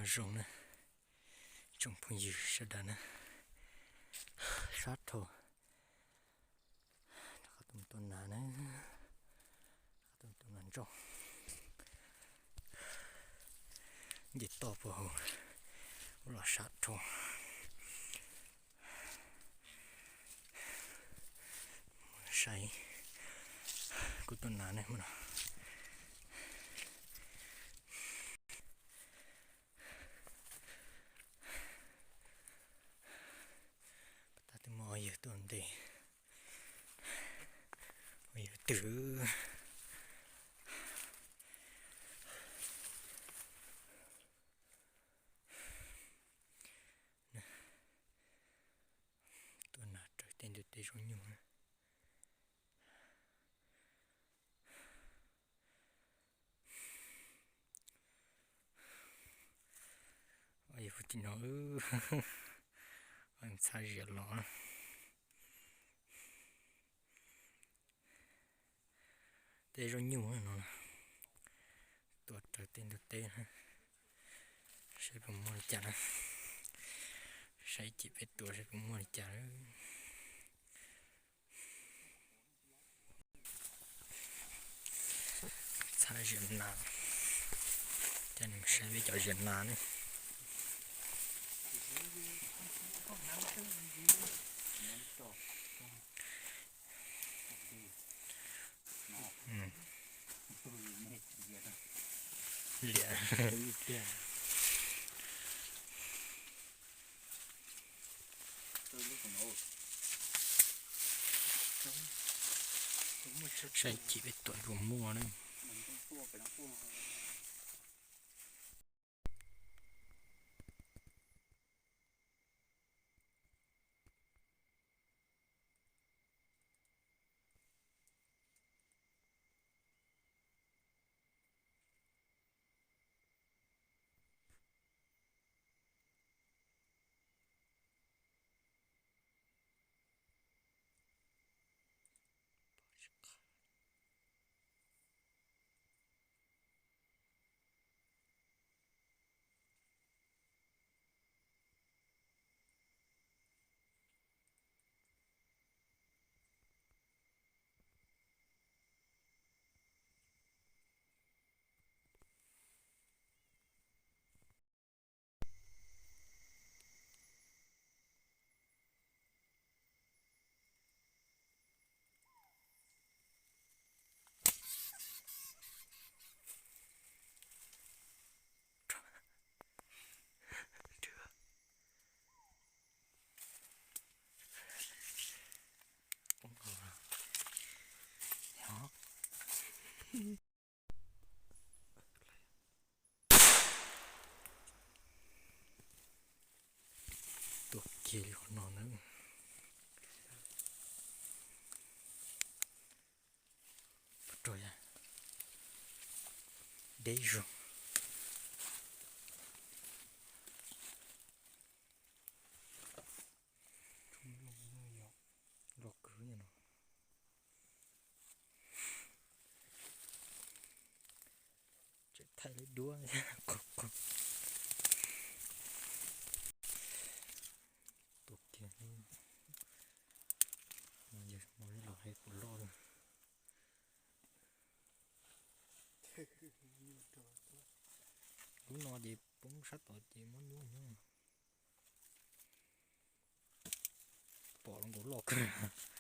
Zoo na, tsoom phooj ywg sawv daws na, sab dhau. Qhov tus tua nas na, qhov tus tua nas ntsooj, nce toj puag hauv los sab dhau. Saib kuv tua nas ne, mus no. Pab tab twb muaj yawg tuaj ntes, yawg twg. Tua nas raws tej ntug teb zoo nyuj na. Yog tim no, txhab zias los. Tej zoo nyuj no, tua raws tej ntug teb, saib puas muaj li cas na. Saib ib chim peb tua saib puas muaj li cas. Txhab zias nas, coj nej mus saib peb cov zias nas ne. Liam. Saib chim peb tua puas muaj na. Tua kiag li qhov no na. Deb zoo. Loj kawg no. Tseem thaij lub duab qos qos. Tua kiag, yog los hais puas loj li. Lub no ces poob sab tod ces muab nyuab nyob. Pom los nkaus loj kawg.